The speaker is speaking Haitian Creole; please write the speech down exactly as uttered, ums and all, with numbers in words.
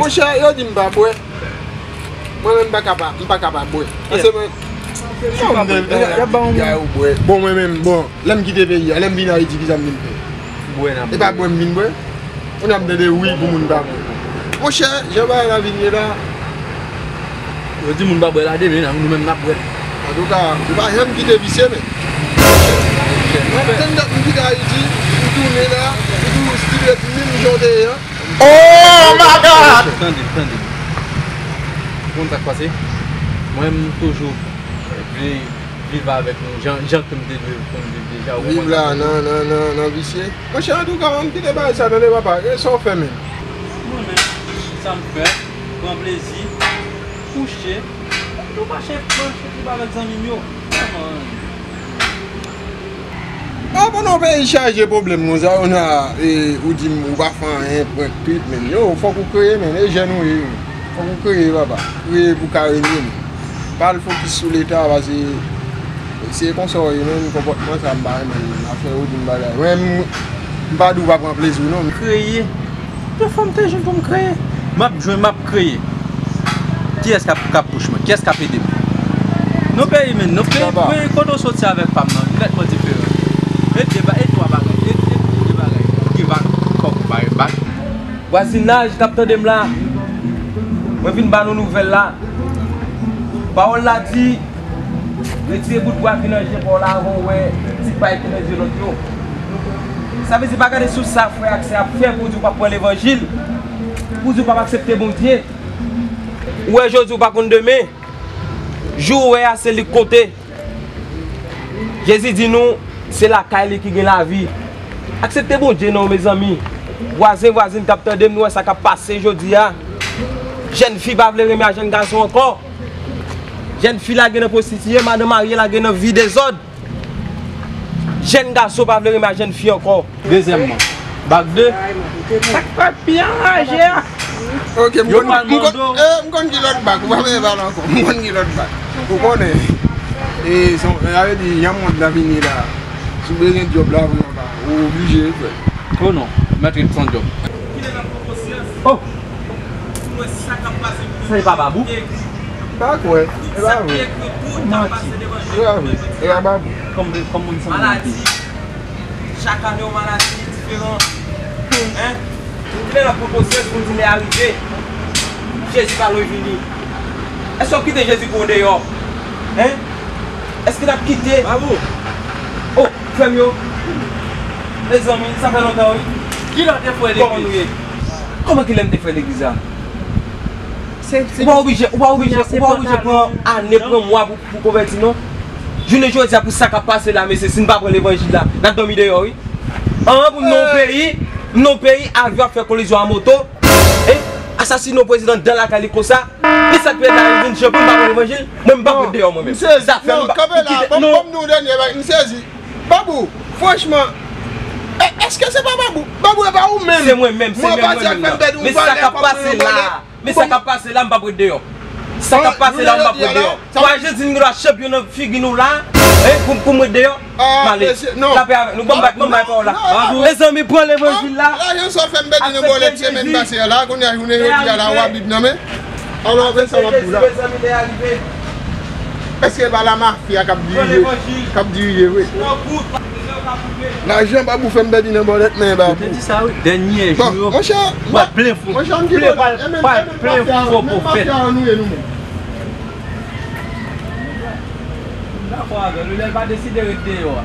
Monchè, yo di m pa bwè. Mwen menm m pa ka pa, m pa ka pa bwè. Paske mwen, y ap ba w moun. Bon, mwen menm, bon, lè m kite peyi a, lè m vin Ayiti, kisa m vin fè? Bwè n ap bwè. E pa bwè m vin bwè? Kounye a m tande wi pou moun pa bwè. Monchè, jan bagay la vin ye la. Yo di moun pa bwè la, demen nou menm n ap bwè. Antouka, ou pa janm kite visye, men. Mwen, m kite Ayiti, m tounen la, m toujou still menm jan w te ye an. Oh my God! Tande, tande. Ou konn sa k pase? Mwen, m toujou vle viv avèk nou, jan, jan ke m te dwe konn viv deja. Ou konprann sa? Viv la nan, nan, nan, nan visye. Monchè, antouka, ann kite bagay sa, tande papa. E sa w fè menm? Mwen menm, sa m fè, pran plezi, kouche, epi tou mache, mache trip avèk zanmi m yo. Kòman? Ah, bon, non, peyi chaje pwoblèm konsa, yo nan, e, ou di m, ou pa fè anyen, prank trip, men yo, fòk ou kreye, men, e jèn ou ye, fòk ou kreye, papa, kreye pou ka renye, men. Pa al fokis sou leta, paske se konsa w ye menm, konpòtman sa m pa renmen l, afè yo di m bagay. Mwen, m, m pa di w pa pran plezi w non. Kreye. Defwa m te jwenn pou m kreye. M ap jwenn, m ap kreye. Kiyès k ap, k ap push mwen? Kiyès k ap ede m? Non peyi, men, non peyi, peyi kote w soti avèk pa m nan, nètman diferan. E de ba-, e twa bagay, e, e, e de bagay. Ou gen vag, fòk ou bay vag. Vwazinaj k ap tande m la, mwen vin ba nou nouvèl la. Pawòl la di, retire bout bwa ki nan je pa w la avan w wè ti pay ki nan je lòt yo. Sa vle di pa gade sou sa frè ak sè ap fè pou di w p ap pran levanjil, pou di w p ap aksepte Bondye. Ou wè jodi w pa konn demen. Jou ou wè a se li k konte. Jezi di nou, se lakay li ki gen lavi. Aksepte Bondye non, mezanmi. Vwazen, vwazin k ap tande m, nou wè sa k ap pase jodi a. Jèn fi pa vle renmen a jèn gason ankò. Jèn fi lage nan pwostitiye, madan marye lage nan vi dezòd. Jèn gason pa vle renmen a jèn fi ankò. Dezyèmman, bak de. Sa k pa pi anraje a. Ok, m konn, m konn, eh, m konn ki lòt bak, ou pa bezwen pale ankò. M konn ki lòt bak. Ou konnen. E, son, sa vle di, jan mond la vini la. Si w bezwen djòb la, vre, ou oblije, frè. Oh non, mèt ret san djòb. Oh! Sa e pa Babou? Pa kwè, e pa vre. Manti. E pa vre, e pa Babou. Kòm, kòm moun sanble. Chak ane yon maladi diferan. Hein? Kilè n ap pran konsyans pou n di lè a rive? Jezi pa lwen vini. Èske w ap kite Jezi pou w deyò? Hein? Èske n ap kite? Babou! Oh, frè m yo. Mezanmi, sa fè lontan wi. Kilè w te frè legliz? Kòman nou ye? Kòman kilè m te frè legliz la? Ou pa oblije, ou pa oblije, ou pa oblije pran ane, pran mwa pou, pou konvèti non. Jounen jodi a pou sa k ap pase la, mesye, si n pa pran levanjil la, n ap dòmi deyò wi. An, pou n nan yon peyi, m nan yon peyi, avyon ap fè kolizyon a moto, e asasine yon prezidan dan lakay li konsa, li sa k fè la, li vin chan pou n pa pran levanjil, mwen m pa pran deyò mwen menm. Zafè nou pa, kanpe la, ban m di w dènye bagay, m sezi. Babou, franchman, èske se pa Babou? Babou, e pa ou menm? Se mwen menm, se mwen menm la. Men sa k ap pase la. Men sa k ap pase la, m p ap ret deyò. Sa k ap pase la, m p ap ret deyò. Pou Ajantin gen dwa chenp yo nan figi nou la, e, pou, pou m ret deyò? M ale. Lapè avèk nou. Ban m bay, ban m bay pawòl la. Mezanmi, pran levanjil la. Lajan sa w fè m pèdi nan bòlèt semèn pase a la, kounye a jounen jodi a la, w a Bib nan men. Alò, men sa w ap di w la. Èske e pa lamafya k ap dirije, k ap dirije vre? Lajan Babou fè m pèdi nan bòlèt men Babou. Yo te di sa wi. Dènye jou yo, monchè, pral plen fon, plen, pral plen fon pwofèt. Dakò avè l, lè l pa deside ret deyò a.